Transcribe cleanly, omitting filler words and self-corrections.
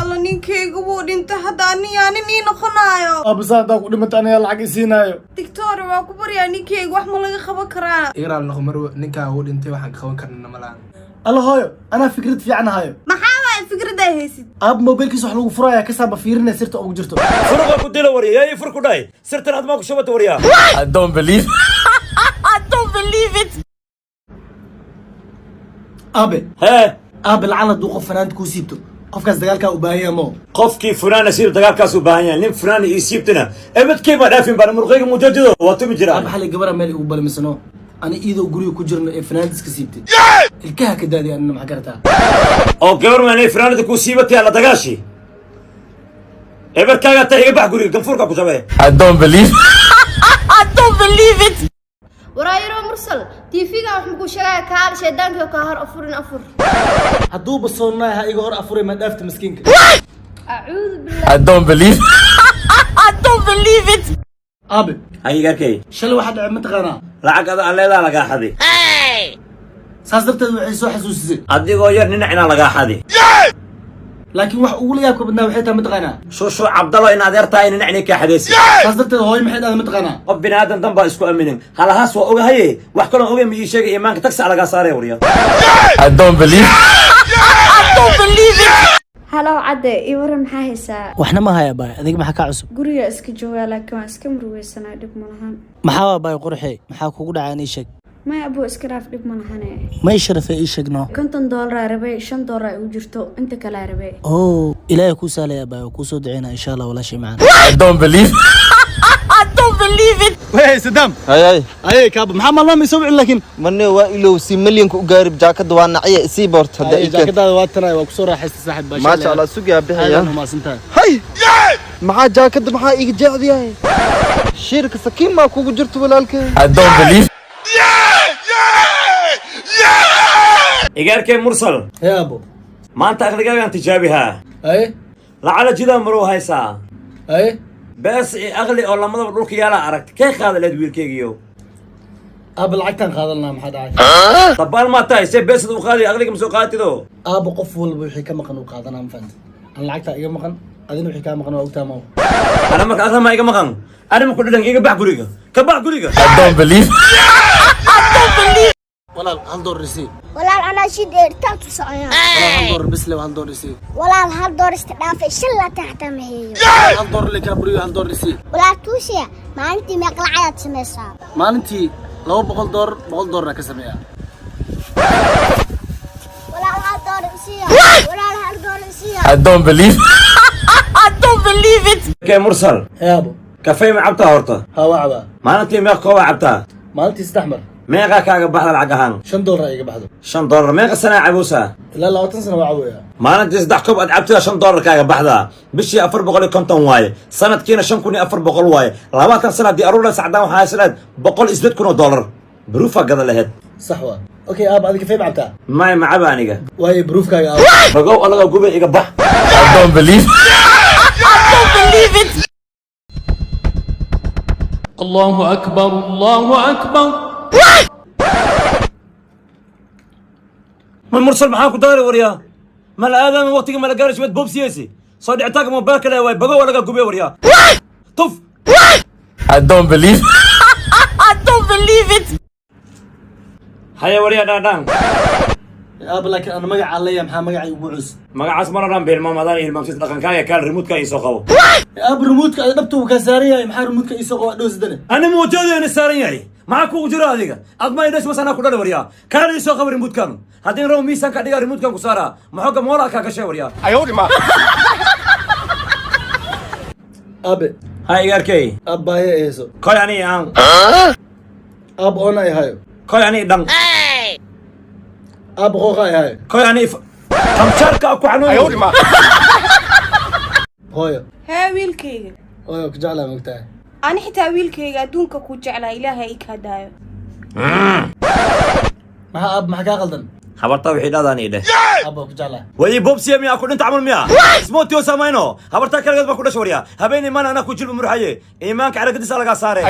Alla, ninkayga wuu dhintay. Hadda aniyaa nin ii noqonaayo. Aabasa, haddaa ku dhimata anigaa lacag isiinaayo. Doctor, waa ku baryaa, ninkayga wax ma laga qaban karaa? Igraal noqo marwo, ninkaa uu dhintay, waxaan ka qaban karnana ma lahan. Alla hooyo, anaa fikrad fiican hayo. Maxaa waay fikradaa haysid? Aab, mobilkiisa wax lagu furaya kasaaba fiirinaya sirta ugu jirto. Furuqa ku dila warya, yaa ii fur ku dhahay? Sirtan aad maa ku shubata waryaa? I don't believe. I don't believe it. Aabe. Hee. Aabe, lacala hadduu qof fanaanta kuu siibto, qofkaas dagaalkaa u baahan yahay mo? Qofkii funaana siib dagaalkaas u baahan yahay. Nin funaana ii siibtana ebadkay baa dhaafin baan muruqayga mujadido waa tumi jiraa. Aabe, xalay gabara meel igu balmisano ani iidoo guriga ku jirno ee fanaantiska siibtay, ilkaha ka daadiy. Anina maxaa garataa? Oo gabar maanay funaanada kuu siibatay alla dagaashi ebarkaaga taa. Iga bax guriga, ganfuurka ku jabee. I don't believe. I don't believe it. Waraayaro Mursal, TV-ga wax makuu sheegaya? Kaal, shaydaankii oo kaa hor afurin, afur. Hadduuba soonnaay, ha iga hor afuray, ma dhaafta miskiinka. Acuudu billah. I don't believe. I don't believe it. Aabe. Hayigarkay. Shalay waxaa dhacay mataqaanaa? Lacag ada aan leedaa lagaa xadi. Saas darteed waxay soo xasuusisay adigoo yar dhinac inaa lagaa xadi. Laakiin wax ugu la yaabka badnaa waxay tahay mataqaanaa? Shushu Cabdalo in adeer tahay dhinac inay kaa xadaysi. Saas darteed hooyo maxay dhahday mataqaanaa? Qof bini aadan dan baa isku aminin, halahaas waa ogahaye. Wax kaloo ogay ma ii sheegay? Imaanka tagsi lagaa saaray warya. I don't believe. I don't believe it. Halow cadde, ii waran, maxaa haysaa? Waxna ma haya baay, adiga maxaa kaa cusub? Guriga iska joogaa, laakiin waan iska murugeysanaa, dhib ma lahan. Maxaa waa baay qurxey, maxaa kugu dhacaan? Ii sheeg. Maya abuu, iska dhaaf, dhib ma lahane. May sharafe, ii sheeg no. $50 rabay, $5 igu jirto, inta kalea rabay. Oo ilaahay kuu sahlaya baay, waa kuu soo duceynaa insha Allah, walaashay macaan. I don't believe. I don't believe it. Wey Sadaam. Hayay. Ayay kaaba, maxaa maalmaha ma soo wicin laakiin? Mane waa ilow si milyanka u gaarib, jaakada waa nacya, isii boort hadda Ay, ii keen. Jaakadaada waa tanay, waa kusoo raaxaystay saaxiib baa. Maasha Allah, sugaa bixiya. Aadaan umahadsantahay. Hay, maxaa jaakada maxaa iiga jeecdiyahay? Shiirka sakiin maa kugu jirto, walaalkay? I don't believe. Igaarkee Mursal. Hee abo. Maanta aqligaagaan tijaabihaa. Aye. Lacala jidaa maruu haysaa. Aye. Bees i aqli oo lamadaba dhulka yaalaa aragta, kee qaada leed wiilkeygiyo? Aaba, lacagtaan qaadan lahaa, maxaa dhacay? Dabaal maa tahay? See beesada u qaadi? Aqliga ma soo qaadatido? Aaba, qof walba wixii ka maqan uu qaadanaa, ma fahanti? An lacagtaa iga maqan, adina wixii kaa maqan waa ogtaa maw. Ana marka aqli maa iga maqan? Arima ku dhadhan, iga bax guriga, ka bax guriga. I don't believe. Walaal, $1 isii. Walaal, anaa shi dheertaan tu soconaa. Walaal, $1 bisle, $1 isii. Walaal, $1 iska dhaafay, shan laatan xataa ma heeyo. $1 le kaa buriyo, $1 isii. Walaal tuusiya, maalintii meeqa lacagaad samaysaa? Maalintii $200, $100 ka sameeyaa. Walaal, $1 isiiya. Walaal, $1 isiiya. I don't believe. I don't believe it. Kee Mursal. Hee abo. Kafey ma cabtaa horta? Haa, waa cabaa. Maalintii meeq koobaa cabtaa? Maalintii saddex mar. Meeqaa kaaga baxda lacag ahaan? $5 iga baxdo. $5. Meeqa sanaa caboosaa? Ilaa 20 sano waa caboyaa. Maalintii saddex koob aad cabtida, $5 kaaga baxdaa, bishii 450 waaye, sanadkiina 5400 waaye. 20 sana haddii aruur sacdaan, waxaa haysan $108,000. Baruufaa gada laheyd. Sax waa. Okay aaba, adiga kafee ma cabtaa? May, macaba aniga. Waaye, baruufkaaga aaba. Bagow alaga gubay, iga bax. I don't believe. I don't believe it. الله أكبر، الله أكبر. Ma Mursal, maxaa ku daari waryaa? Ma la aadama waqtiga ma la gaari shimad boobsiyeysi soo dhicitaanka moobeelka le waay. Bagow alaga gubay waryaa, tuf. I don't believe. I don't believe it. Haya waryaa, dhaandhaan. Aaba, laakiin ana magacaa leeyahay, maxaa magacay ugu cus? Magacaas mana dhan bilmaam adaan hilmaamsid dhaqankaaga. Kaal remote-ka ii soo qabo. Aaba, remote-ka ada dhabta uu kaa saaran yahay, maxaa remote-ka ii soo qaba dhowsidane? Ani muujadeenna saaran yahay, maxaa kugu jira adiga? Ad ma idhash mas anaa ku dhali waryaa. Kaal ii soo qaba remote-kan, haddii rabo miisaanka dhigaa remote-kan ku saaraa, maxooga moolaa kaa gashay waryaa. Aabe. Ha igaarkey. Aab, baahi ay hayso. Koy ani aan. Aab, oona ay hayo. Koy ani dhan. Aab, qooqa ay hayo. Koy ani kamshaarka ku xanuun. Hooyo. Hee wiilkayga. Hooyo, ku jeclaa, mogtahay? Ani xitaa wiilkayga adduunka ku jeclaa, ilaahay ii kaa daayo. Maxaa aab, maxaa kaa qaldan? Habartaa wixii dhadaan ii dheh. Aab, waa ku jeclaa. Way bobsiya miyaa ku dhinta camal miyaa ismootiyo samayno? Habartaa kaligeed baa ku dhasha waryaa. Habeen imaan anaa ku jilba murxaye, iimaanka caragadiisa lagaa saare.